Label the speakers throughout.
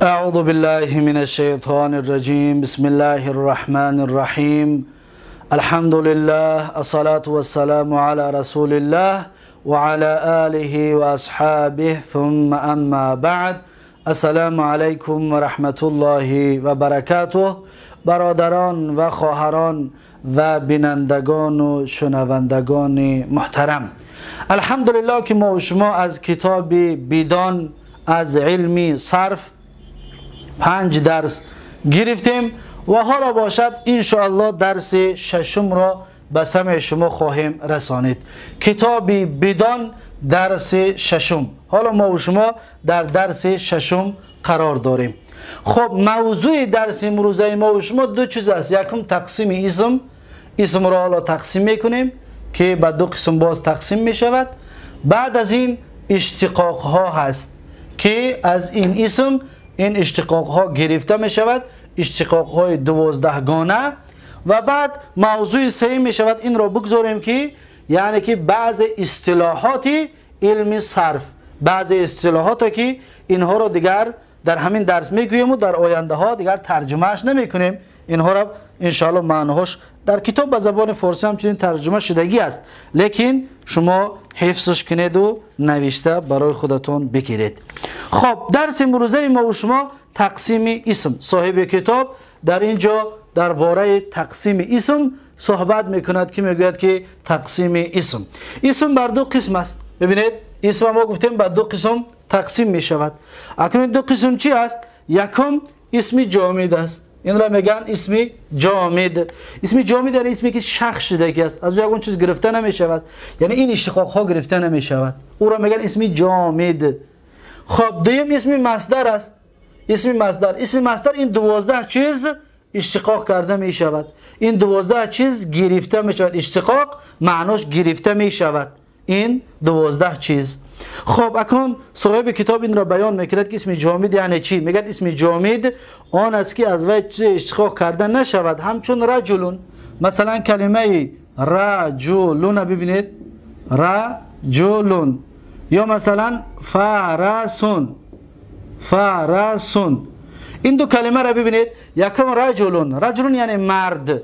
Speaker 1: أعوذ بالله من الشيطان الرجيم. بسم الله الرحمن الرحيم. الحمد لله، الصلاة والسلام على رسول الله وعلى آله وأصحابه، ثم أما بعد. السلام علیکم و رحمت الله و برکاته. برادران و خواهران و بینندگان و شنوندگان محترم، الحمدلله که ما و شما از کتاب بیدان از علمی صرف 5 درس گرفتیم و حالا باشد انشاءالله درس ششم را به سمع شما خواهیم رسانید. کتاب بیدان درس ششم. حالا ما و شما در درس ششم قرار داریم. خب موضوع درس امروزه ما و شما دو چیز است. یکم تقسیم اسم، اسم را حالا تقسیم میکنیم که به دو قسم باز تقسیم میشود. بعد از این اشتقاق ها هست که از این اسم این اشتقاق ها گرفته می شود، اشتقاق های 12 گانه. و بعد موضوع سه می شود، این را بگذاریم که یعنی که بعض اصطلاحات علم صرف، بعض اصطلاحات که اینها را دیگر در همین درس میگوییم و در آینده ها دیگر ترجمهش نمی کنیم. اینها را انشاءالله معناش در کتاب به زبان فارسی همچنین ترجمه شدگی است، لیکن شما حفظش کنید و نوشته برای خودتون بگیرید. خب درس امروزه ما و شما تقسیم اسم. صاحب کتاب در اینجا درباره تقسیم اسم صحبت میکند که میگوید که تقسیم اسم، اسم بر دو قسم است. ببینید اسم ما گفتیم بر دو قسم تقسیم میشود. اکنون دو قسم چی است؟ یکم اسم جامد است، این را میگن اسم جامد. اسم جامد یعنی اسمی که شخص شدگی است، از او چیز گرفته نمیشود، یعنی این اشتقاق ها گرفته نمیشود، او را میگن اسم جامد. خب دوم اسم مصدر است. اسم مصدر، اسم مصدر این 12 چیز اشتقاق کرده میشود، این 12 چیز گرفته میشود. اشتقاق معناش گرفته میشود، این 12 چیز. خب اکنون صاحب کتاب این را بیان میکند که اسم جامد یعنی چی؟ میگه اسم جامد آن است که از وی چیز اشتقاق کرده نشود، همچون رجلون. مثلا کلمه رجلون ببینید، رجلون، یا مثلا فرسون، فرسون. این دو کلمه را ببینید. یکم رجلون، رجلون یعنی مرد.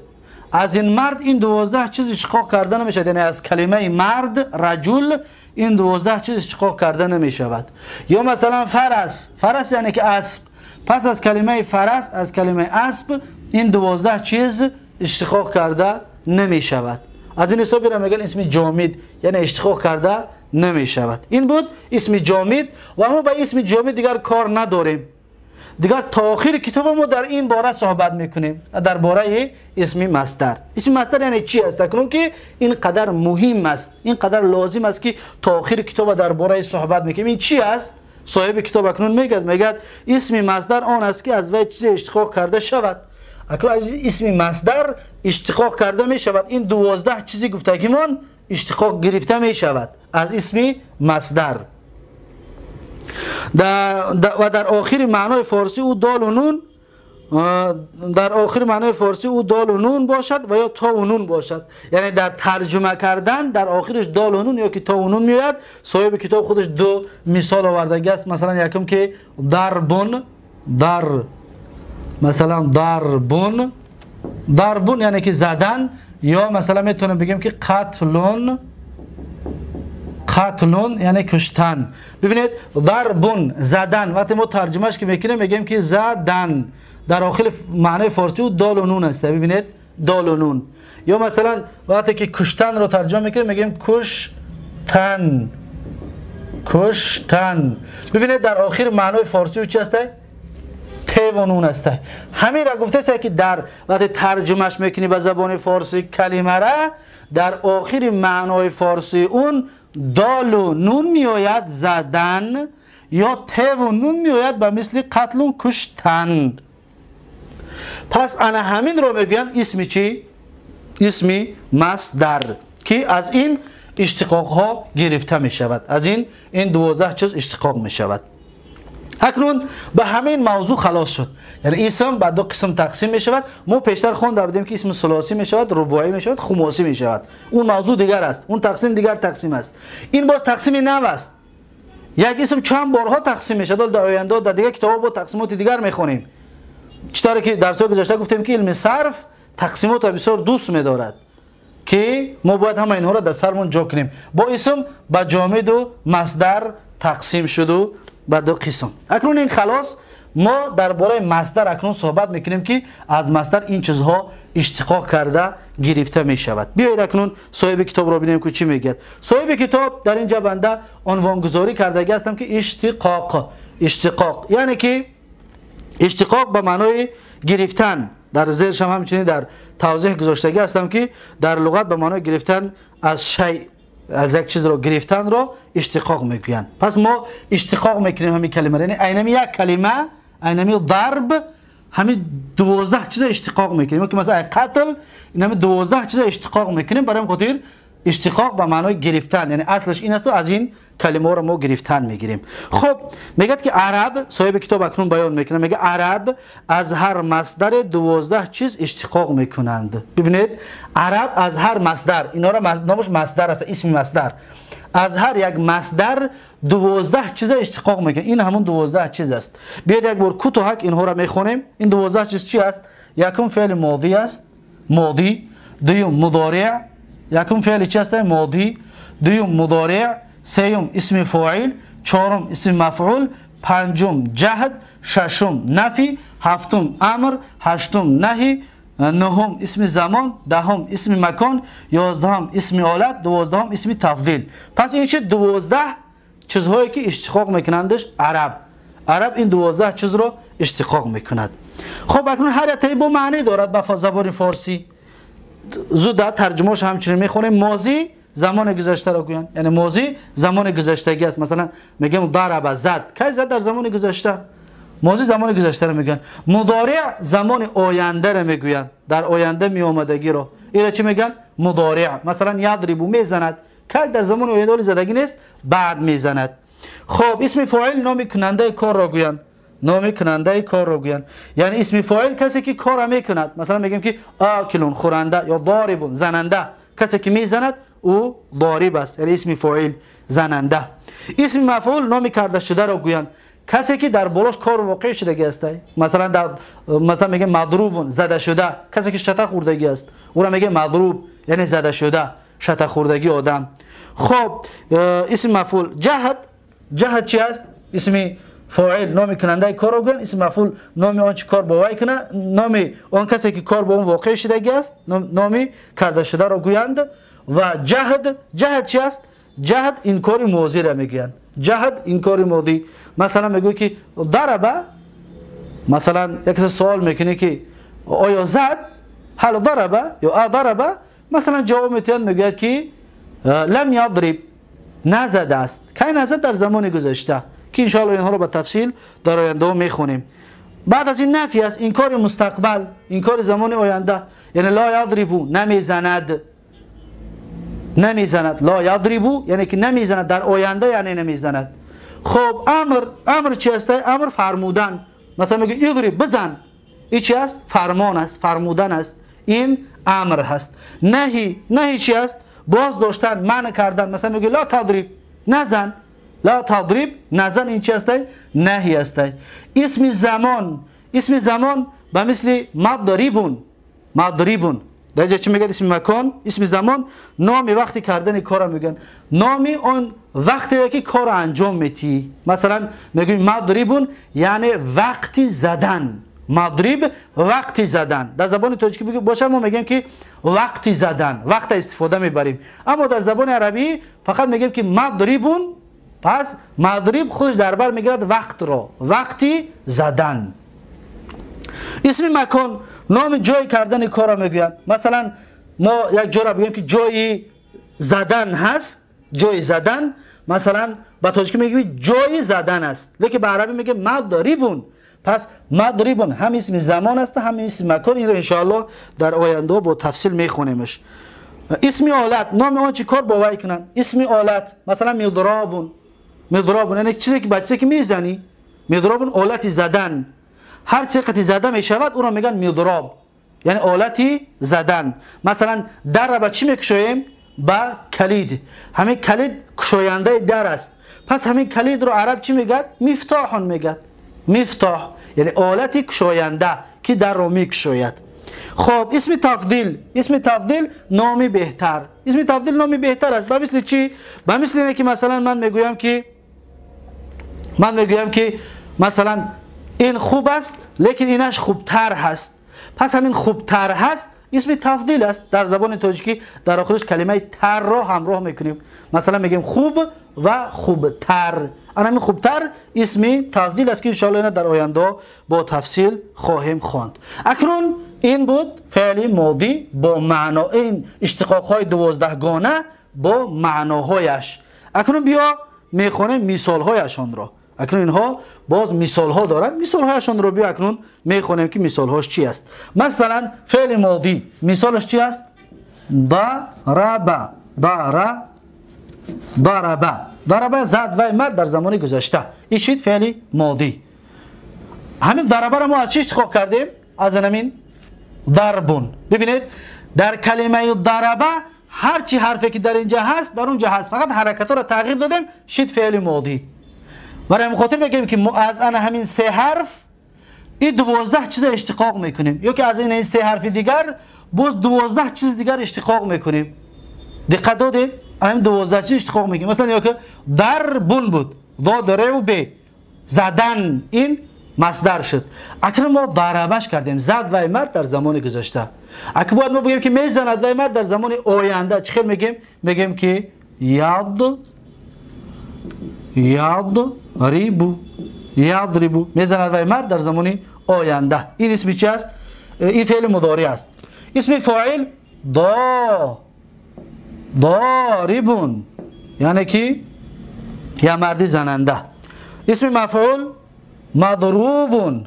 Speaker 1: از این مرد این 12 چیز اشتقاق کرده نمیشود، یعنی از کلمه مرد رجل این 12 چیز اشتقاق کرده نمیشود. یا مثلا فرس، فرس یعنی که اسب. پس از کلمه فرس، از کلمه اسب این 12 چیز اشتقاق کرده نمیشود. از این حساب را میگن اسم جامد، یعنی اشتقاق کرده نمیشود. این بود اسم جامد و ما با اسم جامد دیگر کار نداریم. دیگر تا آخر کتاب ما در این باره صحبت میکنیم، درباره اسم مصدر. اسم مصدر یعنی چی است؟ اکنون که این قدر مهم است، این قدر لازم است که تا آخر کتاب درباره صحبت میکنیم. این چی است؟ صاحب کتاب اکنون میگه اسم مصدر آن است که از وی چیز اشتقاق کرده شود. اکنون از اسم مصدر اشتقاق کرده میشود، این 12 چیزی گفتگیمان اشتقاق گرفته میشود از اسم مصدر. و در آخر معنای فارسی او دال و نون، در آخر معنای فارسی او دال و نون باشد و یا تا و نون باشد. یعنی در ترجمه کردن در آخرش دال و نون یا که تا و نون میآید. صاحب کتاب خودش دو مثال آورده است. مثلا یکم که دربون، در مثلا دربون، دربون یعنی که زدن، یا مثلا میتونم بگیم که قتلون، قتلون یعنی کشتن. ببینید ضربون زدن، وقتی ما ترجمهش که میکنیم میگیم که زدن، در آخر معنای فارسی او دال و نون است. ببینید دال و نون. یا مثلا وقتی که کشتن رو ترجمه میکنیم میگیم کشتن، کشتن. ببینید در آخر معنای فارسی او چی است؟ ت و نون است. همین را گفته است که در وقتی ترجمهش میکنی به زبان فارسی کلمه را، در آخر معنای فارسی اون دال و نون میآید زدن، یا ت و نون میآید به مثل قتل و کشتن. پس انا همین رو میگن اسم چی؟ اسم مصدر که از این اشتقاق ها گرفته می شود، از این 12 چیز اشتقاق می شود. اکنون به همین موضوع خلاص شد. یعنی اسم به دو قسم تقسیم می شود. ما پیشتر خوانده بودیم که اسم ثلاثی می شود، رباعی می شود، خماسی می شود. اون موضوع دیگر است، اون تقسیم دیگر تقسیم است. این باز تقسیم نو است. یک اسم چند بارها تقسیم میشه. در آینده در دیگه کتاب‌ها با تقسیمات دیگر میخونیم. چطوری که درس‌های گذشته گفتیم که علم صرف تقسیمات را بسیار دوست می‌دارد که ما باید همه اینها را در سرمون جا کنیم. با اسم به جامد و مصدر تقسیم شد و به دو قسم. اکنون این خلاص ما درباره مصدر اکنون صحبت میکنیم که از مصدر این چیزها اشتقاق کرده گرفته می شود. بیایید اکنون صاحب کتاب را ببینیم که چی میگه. صاحب کتاب در اینجا بنده عنوان گذاری کرده هستم که اشتقاق. اشتقاق یعنی که اشتقاق به معنای گرفتن. در زیرش هم همچنین در توضیح گذاشتگی هستم که در لغت به معنای گرفتن از شیء، از یک چیز را گرفتن را اشتقاق میگویند. پس ما اشتقاق میکنیم همین کلمه، یعنی اینمی یک کلمه، اینمی ضرب، همین 12 چیز اشتقاق میکنیم. که مثلا قتل، این همین 12 چیز اشتقاق میکنیم. برای خاطر اشتقاق به معنای گرفتن، یعنی اصلش این است و از این کلمه را ما گرفتن میگیریم. خب میگه که عرب، صاحب کتاب اکنون بیان میکنه، میگه عرب از هر مصدر 12 چیز اشتقاق میکنند. ببینید عرب از هر مصدر، اینا را نامش مصدر است، اسم مصدر، از هر یک مصدر 12 چیز اشتقاق میکنه. این همون 12 چیز است. بیاید یک بار کوتاهک اینها را میخونیم. این 12 چیز چی است؟ یکم فعل ماضی است، ماضی. دوم مضارع، یکم فعل چی است؟ ماضی. دوم مضارع، سوم اسم فاعل، چهارم اسم مفعول، پنجم جهد، ششم نفی، هفتم امر، هشتم نهی، نهم اسم زمان، دهم اسم مکان، 11 اسم آلت، 12 اسم تفضیل. پس این چه 12 چیزهایی که اشتقاق میکنندش عرب. عرب این 12 چیز رو اشتقاق میکند. خب اکنون هر یک با معنی دارد به زبان فارسی. زود در ترجمه‌اش همچنین میخونیم. ماضی زمان گذشته را گویند، یعنی ماضی زمان گذشتگی است. مثلا میگیم ضرب، زد. کی زد؟ در زمان گذشته. ماضی زمان گذشته را میگن. مضارع زمان آینده را میگویند، در آینده می آمدگی را. این را چی میگن؟ مضارع. مثلا یضرب، میزند. کی؟ در زمان آینده زدگی نیست، بعد میزند. خب اسم فاعل نام کننده کار را گویند، نام کننده کار را گویند. یعنی اسم فاعل کسی که کار میکند. مثلا میگیم که آکلون، خورنده، یا ضاربون، زننده. کسی که میزند او ضارب است، یعنی اسم فاعل زننده. اسم مفعول نام کرده شده را گویند، کسی که در بالاش کار واقع شدگی است. مثلا در مثلا میگه مضروب، زده شده. کسی که شته خوردگی است او را میگه مضروب، یعنی زده شده، شته خوردگی آدم. خب اسم مفعول. جهد، جهد چی است؟ اسم فاعل نام کننده کار را گویند. اسم مفعول نام آن چه کار با وی کنه، نام آن کسی که کار با اون واقع شدگی است، نام کرده شده را گویند. و جهد، جهد چی است؟ جهد این کار ماضی را میگویند. جهد این کار ماضی. مثلا میگوی که ضرب، مثلا یک کسی سوال میکنه که آیا زد، هل ضرب یا ضرب، مثلا جواب میتین میگوید که لم یضرب، نزده است. کی نزد؟ در زمان گذشته، که انشاءالله اینها رو به تفصیل در آینده میخونیم. بعد از این نفی است، این کار مستقبل، این کار زمان آینده، یعنی لا یضربو، نمیزند. نمیزند، لا یضربو یعنی که نمیزند در آینده، یعنی نمیزند. خب امر، امر چی است؟ امر فرمودن. مثلا میگه اضرب، بزن. این چی است؟ فرمان است، فرمودن است، این امر هست. نهی، نهی چی است؟ باز داشتن، منع کردن. مثلا میگه لا تضرب، نزن. لا تضرب، نزن، این چی است؟ نهی است. اسم زمان، اسم زمان به مثل مضربون، مضربون در اینجا چی میگن؟ اسم مکان، اسم زمان، نام وقتی کردن کار میگن، نام آن وقتی که کار انجام میتی. مثلا میگیم مضربون یعنی وقتی زدن، مضرب وقتی زدن. در زبان تاجیکی باشه ما میگیم که وقتی زدن، وقت استفاده میبریم. اما در زبان عربی فقط میگیم که مضربون. پس مضرب خودش در بر میگیرد وقت را، وقتی زدن. اسم مکان نام جای کردن کار را میگویند. مثلا ما یک جا را بگیم که جای زدن هست، جای زدن، مثلا به تاجیکی میگیم جای زدن است، لیکن به عربی میگه مضربون. پس مضربون هم اسم زمان است هم اسم مکان. این را انشاءالله در آینده با تفصیل میخونیمش. اسم آلت نام آن چه کار با وی کنن. اسم آلت مثلا مضرابون، مضرابون یعنی چیزی که بچه که میزنی، مضرابون آلت زدن. هر چه قطعی زده می شود او را میگن مضراب، یعنی آلتی زدن. مثلا در را با چی میکشویم؟ با کلید. همین کلید کشاینده در است. پس همین کلید رو عرب چی میگه؟ مفتاحون میگه. مفتاح یعنی آلتی کشاینده که در رو میکشاید. خب اسم تفضیل، اسم تفضیل نامی بهتر، اسم تفضیل نامی بهتر است. به مثل چی؟ به مثل اینه که مثلا من میگویم که مثلا این خوب است لیکن اینش خوبتر هست. پس همین خوبتر هست اسم تفضیل است. در زبان تاجیکی در آخرش کلمه تر را همراه میکنیم، مثلا میگیم خوب و خوبتر. همین خوبتر اسم تفضیل است که انشاءالله در آینده با تفصیل خواهیم خواند. اکنون این بود فعل ماضی با معنا، این اشتقاق های 12 گانه با معناهایش. اکنون بیا میخوانیم مثال هایشان را. اکنون اینها باز مثال ها دارند، مثال هایشان رو بیا اکنون میخوانیم که مثال هاش چی است. مثلا فعل ماضی مثالش چی است؟ ضرب، ضرب، ضرب زد و مرد در زمان گذشته. این شد فعل ماضی. همین ضربه را ما از چی اشتقاق کردیم؟ از همین ضربون. ببینید در کلمه ضربه هر چی حرفی که در اینجا هست در اونجا هست، فقط حرکت را تغییر دادیم شد فعل ماضی. برای همین خاطر میگیم که ما از ان همین سه حرف این 12 چیز اشتقاق میکنیم، یا که از این سه حرف دیگر باز 12 چیز دیگر اشتقاق میکنیم. دقت دادید؟ همین 12 چیز اشتقاق میکنیم. مثلا یا که ضربون بود، ضاد ر و ب، زدن، این مصدر شد. اکنون ما ضربش کردیم، زد و مرد در زمان گذشته. اکنون باید ما بگیم که میزند و مرد در زمان آینده. چه خیر میگیم؟ میگیم که یاد یضرب، یضرب، میزند و مرد در زمان آینده. این اسم چی است؟ این فعل مضارع است. اسم فاعل ضاربون، یعنی که یا مردی زننده. اسم مفعول مضروبون،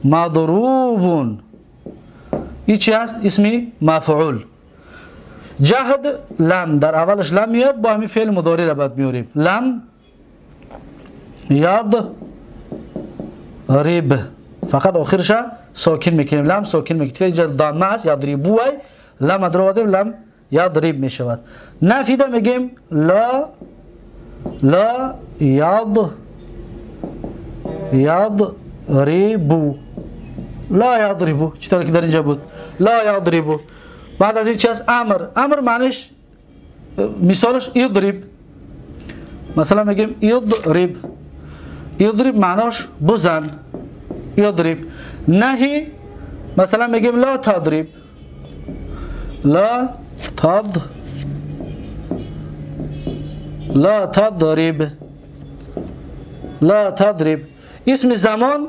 Speaker 1: مضروبون، این چی است؟ اسم مفعول. جهد لم، در اولش لم میاد، با همین فعل مضارع را بعد میاریم. لم یضرب، فقط آخرش ساکن میکنیم، لم ساکن میکنیم. اینجا ضمه است، یضربو، لم درآوردیم، لم یضرب میشود. نفیده میگیم لا، لا یض، یضربو، لا یضربو، چطور که در اینجا بود لا یضربو. بعد از این چی است؟ امر. امر معنیش مثالش اضرب، مثلا میگیم اضرب، اضرب معناش بزن، اضرب. نهی مثلا میگیم لا تضرب، لا تض، لا تضرب، لا تضرب. اسم زمان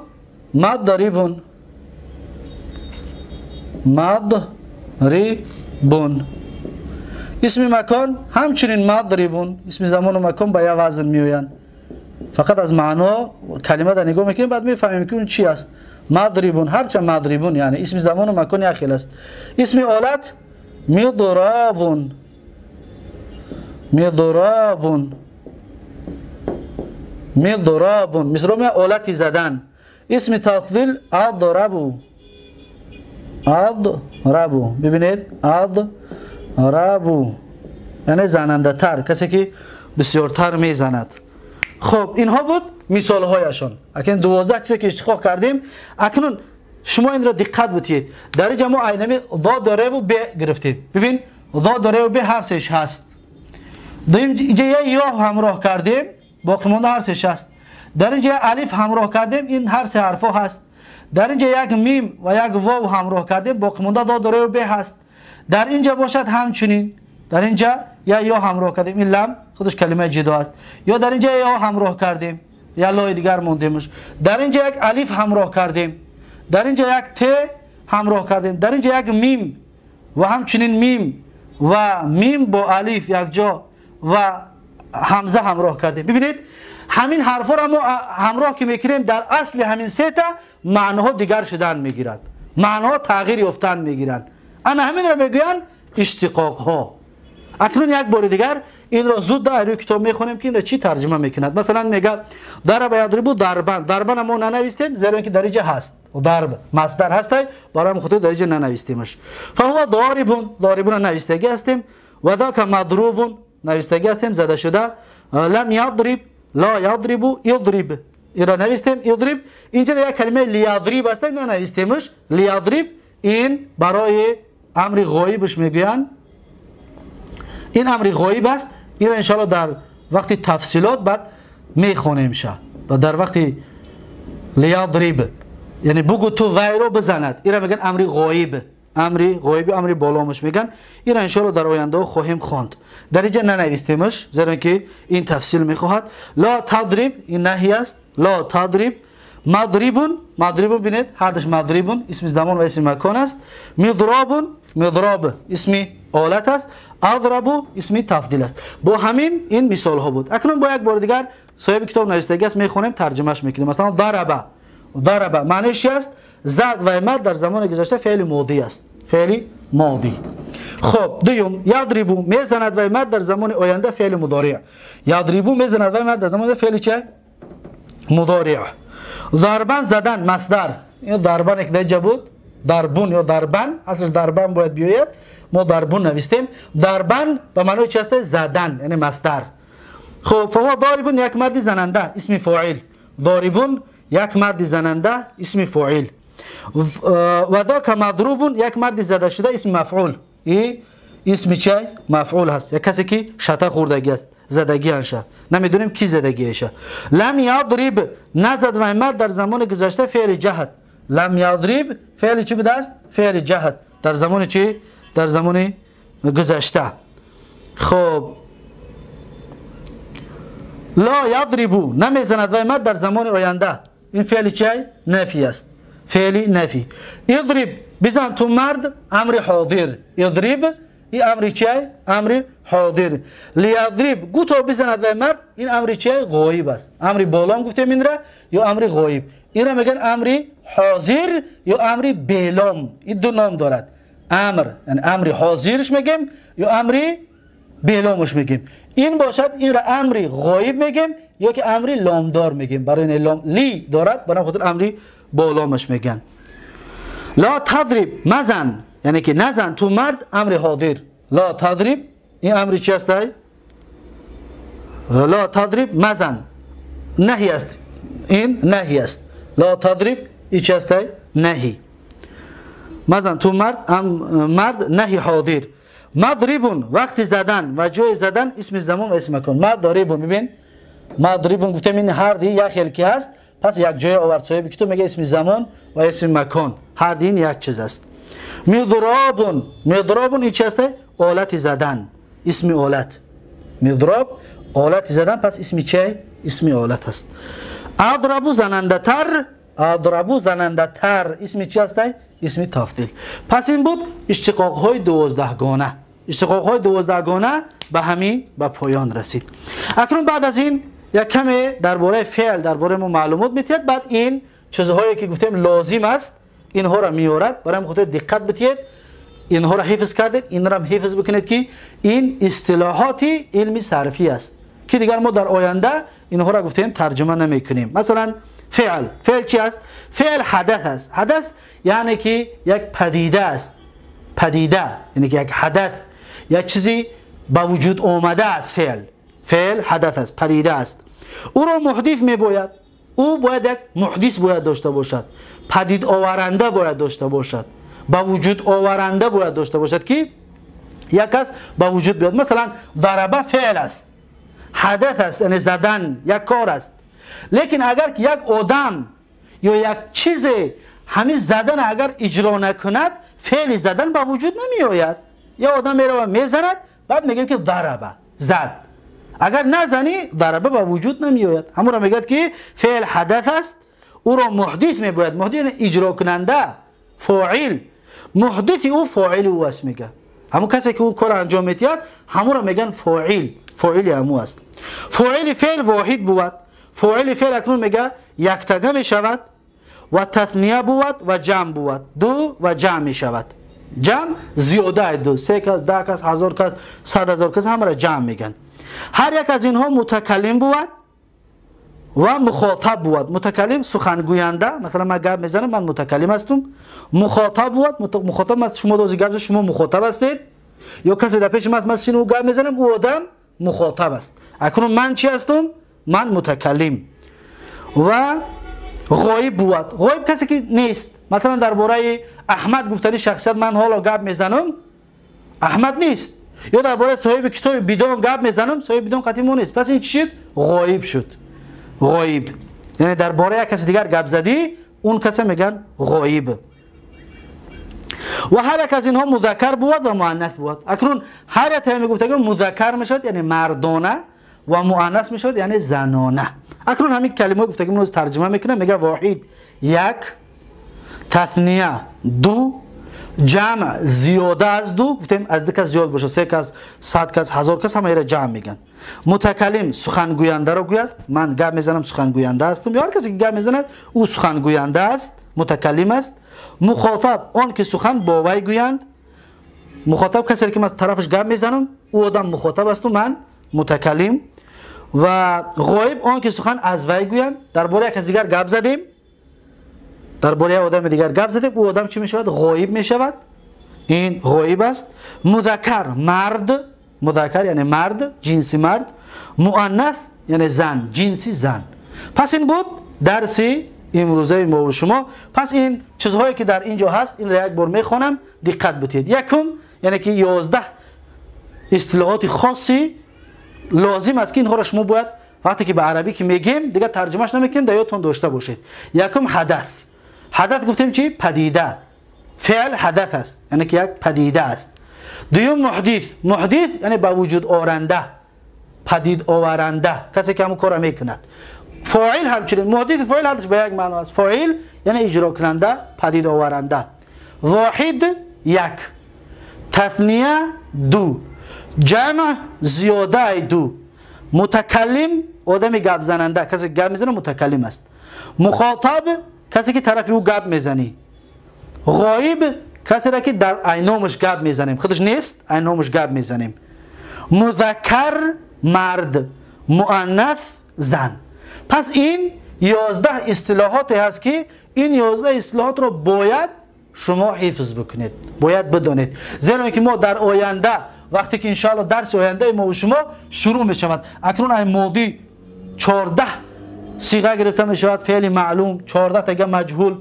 Speaker 1: مضربون، مضربون. اسم مکان همچنین مضربون. اسم زمان و مکان با یه وزن میویند، فقط از معنا کلمه را نگاه میکنیم بعد میفهمیم که اون چی است. مضربون، هرچند مضربون یعنی اسم زمان و مکان یک خیل است. اسم آلت مضرابون، مضرابون، مضرابون، مضراب آلت زدن. اسم تفضیل اضربو، اضربو، ببینید اضربو یعنی زننده تر، کسی که بسیارتر میزند. خب اینها بود مثال هایشان. اکنون 12 چیزی که اشتقاق کردیم. اکنون شما این را دقت بتید، در اینجا ما عینمی ضا داره و ب گرفتیم. ببین ضا داره و ب هر سهش هست. در اینجا یا همراه کردیم، باقی مانده هر سهش هست. در اینجا الف همراه کردیم، این هر سه حرفا هست. در اینجا یک میم و یک واو همراه کردیم، باقی مانده ضا داره و ب هست. در اینجا باشد همچنین، در اینجا یا همراه کردیم، این لم خودش کلمه جدا است. یا در اینجا یا همراه کردیم، یا لای دیگر موندیمش. در اینجا یک الف همراه کردیم، در اینجا یک ت همراه کردیم، در اینجا یک میم و همچنین میم و میم با الف یک جا و همزه همراه کردیم. ببینید همین حرفا را ما همراه که میکنیم در اصل همین سه تا معناها دیگر شدن میگیرند، معناها تغییر یافتن میگیرند. انا همین را میگویند اشتقاق ها. اکنون یک بار دیگر این را زود در روی کتاب میخونیم که این را چی ترجمه میکند. مثلا میگه ضرب یضرب ضربا، ضربا ما ننویستیم زیرا اینکه در اینجا هست، ضرب مصدر هست، برای خاطر در اینجا ننویستیمش. فهو ضارب، ضاربون نویستگی هستیم. و ذاک مضروب، навистагӣ ҳастем зада шуда. Лам ядриб, ла ядрибу, идриб. Инро навистем, идриб. Инҷа як калима лиядриб аст, нанавистемш. Лиядриб ин барои амри ғоибш мегӯянд. Ин амри ғоиб аст. Инро иншоалло дар вақти тафсилот баъд мехонем ша. Ва дар вақти лиядриб, яъне бугу ту вайро бизанад. Инро мегӯянд амри ғоиб. Амри ғоиби, амри боломаш мегӯянд. Инро иншоалло дар ояндаҳо хоҳем хонд. Дар инҷа нанавистемаш, зеро ки ин тафсил мехоҳад. Ла тадриб ин наҳи аст. Ла тадриб. Мадрибун, мадрибун бинед, ҳардаш мадрибун исми замон ва исми макон аст. Мидробун, мидроб исми олат аст. Адрабу исми тафдил аст. Бо ҳамин ин мисолҳо буд. Акнун бо як бори дигар соҳиби китоб навистагӣ аст, мехонем, тарҷумаш мекунем. Масалан дараба. Дараба маъниш чи аст? Зад ва мард дар замони гузашта феъли модӣ аст. Феъли модӣ. Хоб, дуюм, ядрибу мезанад ва мард дар замони оянда феъли мудориъ. Ядрибу мезанад ва мард дар замони феъли чи? Мудориъ. Дарбан задан масдар. Ин дарбан як даҷа буд, дарбун ё дарбан, аслаш дарбан бояд биёяд. Мо дарбун навистем. Дарбан ба маънои чи аст? Задан, яъне масдар. Хоб, фаҳува дорибун як марди зананда, исми фоил. Дорибун як марди зананда, исми фоил. Ва дака мадрубун як марди зада шуда, исми мафъул. И исми чай? Мафъул ҳаст. Як касе ки шата хӯрдагӣ аст, задагӣ анша. Намедонем ки задагиаша. Лам ядриб назад ва мард дар замони гузашта феъли ҷаҳд. Лам ядриб феъли чӣ будааст? Феъли ҷаҳд. Дар замони чӣ? Дар замони гузашта. Хоб, ла ядрибу намезанад ва мард дар замони оянда. Ин феъли чай? Нафи аст. Феъли нафи. Идриб бизан ту мард, амри ҳодир. Идриб ин амри чай? Амри ҳодир. Лиядриб гуто бизанад ва мард, ин амри чай? Ғоиб аст. Амри болом гуфтем инра ё амри ғоиб. Инра мегӯянд амри ҳозир ё амри белом. Ин ду ном дорад. Амр, яъне амри ҳозирш мегӯем ё амри беломш мегӯем. Ин бошад, инра амри ғоиб мегӯем ё ки амри ломдор мегӯем. Барои ин лом ли дорад, барои хотир амри боломаш мегӯянд. Ла тадриб мазан, яъне ки назан ту мард, амри ҳодир. Ла тадриб ин амри чи аст? Ла тадриб мазан наҳи аст. Ин наҳи аст. Ла тадриб ин чи аст? Наҳи. Мазан ту мард, мард наҳи ҳодир. Мадрибун вақти задан ва ҷои задан исми замон ва исми макон. Мадрибун бибин, мадрибун гуфтем ин ҳар ди як хел ки ҳаст, пас як ҷоя овард соҳиби китоб мегӯяд исми замон ва исми макон. Ҳар ди ин як чиз аст. Мидробун, мидробун ин чи аст? Олати задан, исми олат. Мидроб олати задан, пас исми чи? Исми олат аст. Адрабу занандатар, адрабу занандатар исми чи аст? Исми тафдил. Пас ин буд иштиқоқҳои 12гона. Иштиқоқҳои 12гона ба ҳамин ба поён расид. Акнун баъд аз ин як каме дар бораи феъл дар бораи мо маълумот метиҳад. Баъд ин чизҳое ки гуфтем лозим аст, инҳоро меорад. Барои ҳамин хотир диққат битиҳед, инҳоро ҳифз кардед, инро ҳам ҳифз бикунед ки ин истилоҳоти илми сарфӣ аст ки дигар мо дар оянда инҳоро гуфтем тарҷума намекунем. Масалан феъл. Феъл чи аст? Феъл ҳадас аст. Ҳадас яъне ки як падида аст. Падида яъне ки як ҳадас, як чизи ба вуҷуд омада аст. Феъл. Феъл ҳадас аст, падида аст. Ӯро муҳдис мебояд. Ӯ бояд як муҳдис бояд дошта бошад, падид оваранда бояд дошта бошад, ба вуҷуд оваранда бояд дошта бошад ки як кас ба вуҷуд биёд. Масалан дараба феъл аст, ҳадас аст, яъне задан як кор аст. Лекин агар як одам ё як чизе ҳамин задан агар иҷро накунад, феъли задан ба вуҷуд намеояд. Як одам мерава мезанад, баъд мегӯем ки дараба зад. Агар назанӣ, дараба ба вуҷуд намеояд. Ҳамонро мегӯяд ки феъл ҳадас аст, ӯро муҳдис мебояд. Муҳдис яъне иҷрокунанда, фоил. Муҳдиси ӯ фоили ӯ аст мегӯяд. Ҳамон касе ки ӯ кор анҷом медиҳад, ҳамонро мегӯянд фоил. Фоили ҳамӯ аст. Фоили феъл воҳид бувад. Фоили феъл акнун мегӯяд яктага мешавад ва тасния бувад ва ҷамъ бувад. Ду ва ҷамъ мешавад. Ҷамъ зиёда ду, 3 кас, 10 кас, 1000 кас, 100 000 кас ҳамаро ҷамъ мегӯянд. Ҳар як аз инҳо мутакаллим бувад ва мухотаб бувад. Мутакаллим сухангӯянда, масалан ман гап мезанам, ман мутакаллим ҳастум. Мухотаб бувад, мухотаб аст, шумо дози гап, шумо мухотаб ҳастед. Ё касе дар пеши ман аст, ман сину гап мезанам, ӯ одам мухотаб аст. Акнун ман чӣ ҳастам? Ман мутакаллим. Ва ғоиб буд. Ғоиб касе ки нест. Масалан дар бораи Аҳмад гуфтани шахсият ман ҳоло гап мезанам, Аҳмад нест. Ё дар бораи соҳиби китоби бидон гап мезанам, соҳиби бидон қатъи мо нест. Пас ин чӣ шуд? Ғоиб шуд. Ғоиб. Яъне дар бораи як каси дигар гап задӣ, он каса мегӯянд ғоиб. Ва ҳар як аз инҳо музаккар буд ва муаннас буд. Акнун ҳар як таи мегуфтагӣ музаккар мешавад, яъне мардона, ва муаннас мешавад, яъне занона. Акнун ҳамин калимаҳои гуфтагӣ мо тарҷума мекунем, мегӯяд воҳид як, тасния ду, ҷамъ зиёда аз ду, гуфтем аз ду кас зиёд бошад, се кас, 100 кас, 1000 кас, ҳама инро ҷамъ мегӯянд. Мутакаллим сухангӯяндаро гӯяд, ман гап мезанам, сухангӯянда ҳастам, ё ҳар касе ки гап мезанад, ӯ сухангӯянда аст, мутакаллим аст. Мухотаб он ки сухан бо вай гӯянд, мухотаб касе ки ман тарафаш гап мезанам, ӯ одам мухотаб асту ман мутакаллим. Ва ғоиб он ки сухан аз вай гӯянд, дар бораи як кас дигар гап задем, дар бораи одами дигар гап задем, ӯ одам чӣ мешавад? Ғоиб мешавад. Ин ғоиб аст. Музаккар мард, музаккар яъне мард, ҷинси мард, муаннас яъне зан, ҷинси зан. Пас ин буд дарси имрӯзаи мо ва шумо. Пас ин чизҳое ки дар ин ҷо ҳаст, инро як бор мехонам, диққат бутед. Якум, яъне ки 11 истилоҳоти хоси лозим аст ки инҳоро шумо бояд вақте ки ба арабӣ ки мегем, дигар тарҷумаш намекунем, дар ёдтон дошта бошед. Якум ҳадас. Ҳадас гуфтем чи? Падида. Феъл ҳадас аст, яъне ки як падида аст. Дуюм муҳдис. Муҳдис яъне ба вуҷуд оранда, падид оваранда, касе ки ҳамон корро мекунад. Фоил ҳамчунин, муҳдис фоил ҳардуш ба як маъно аст. Фоил яъне иҷрокунанда, падид оваранда. Воҳид як, тасния ду, ҷамъ зиёдаи ду, мутакаллим одами гапзананда, касе ки гап мезанад мутакаллим аст. Мухотаб касе ки тарафи ӯ гап мезанӣ. Ғоиб касеро ки дар айномаш гап мезанем, худаш нест, айномаш гап мезанем. Музаккар мард, муаннас зан. Пас ин 11 истилоҳоте ҳаст ки ин 11 истилоҳотро бояд шумо ҳифз бикунед, бояд бидонед. Зеро ки мо дар оянда вақте ки иншоалло дарси ояндаи мо ва шумо шурӯъ мешавад, акнун ай модӣ 14 сиға гирифта мешавад, феъли маълум 14 тага маҷҳул,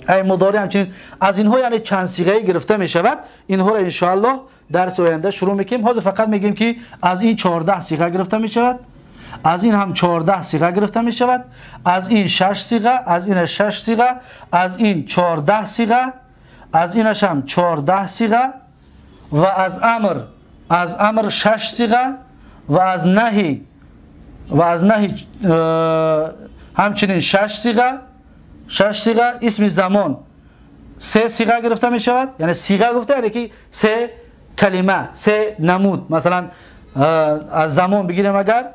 Speaker 1: ай мудори ҳамчунин аз инҳо яъне чанд сиғае гирифта мешавад. Инҳоро иншоалло дарси оянда шурӯъ мекунем. Ҳозир фақат мегӯем ки аз ин 14 сиға гирифта мешавад, аз ин ҳам 14 сиға гирифта мешавад, аз ин 6 сиға, аз ин 6 сиға, аз ин 14 сиға, аз инаш ҳам 14 сиға ва аз амр 6 сиға ва аз наҳи ҳамчунин 6 сиға, 6 сиға. Исми замон 3 сиға гирифта мешавад, яъне сиға гуфта яъне ки 3 калима, 3 намуд. Масалан аз замон бигирем агар,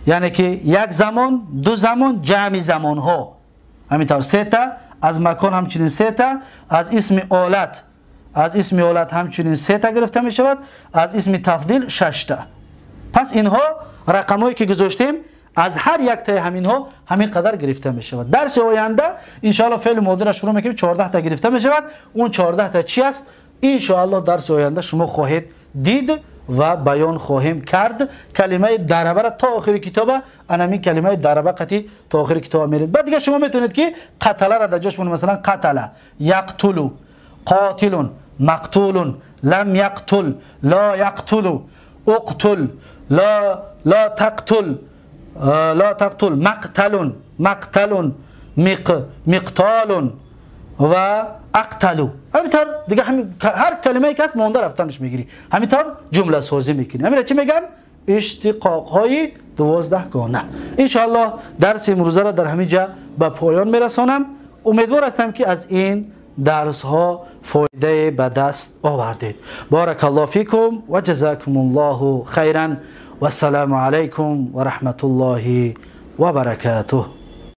Speaker 1: яъне ки як замон, ду замон, ҷамъи замонҳо, ҳамин тавр 3 та. Аз макон ҳамчунин 3 та, аз исми олат, аз исми олат ҳамчунин 3 та гирифта мешавад, аз исми тафдил 6 та. Пас инҳо рақамҳое ки гузоштем, аз ҳар яктаи ҳаминҳо ҳамин қадар гирифта мешавад. Дарси оянда иншоалло феъли модиро шурӯъ мекунем, 14 та гирифта мешавад. Он 14 та чи аст? Иншоалло дарси оянда шумо хоҳед дид ва баён хоҳем кард. Калимаи дарабаро то охири китоба, анамин калимаи дараба қатъи то охири китоба мерем. Баъд дигар шумо метавонед ки қаталаро дар ҷош монед, масалан қатала, яқтулу, қотилун, мақтулун, лам яқтул, ло яқтулу, уқтул, ла тақтул, ла тақтул, мақталун, мақталун, миқтолун ва ақталу. Ҳамин тавр дигар ҳар калимае ки ҳаст монда рафтанаш мегирӣ. Ҳамин тавр ҷумласозӣ мекунӣ. Ҳаминро чӣ мегӯянд? Иштиқоқҳои 12 гона. Иншоаллоҳ дарси имрӯзаро дар ҳамин ҷа ба поён мерасонам. Умедвор ҳастам ки аз ин дарсҳо фоидае ба даст овардед. Баракаллоҳу фикум ва ҷазакумуллоҳу хайран. Вассалому алайкум ва раҳматуллоҳи ва баракатуҳ.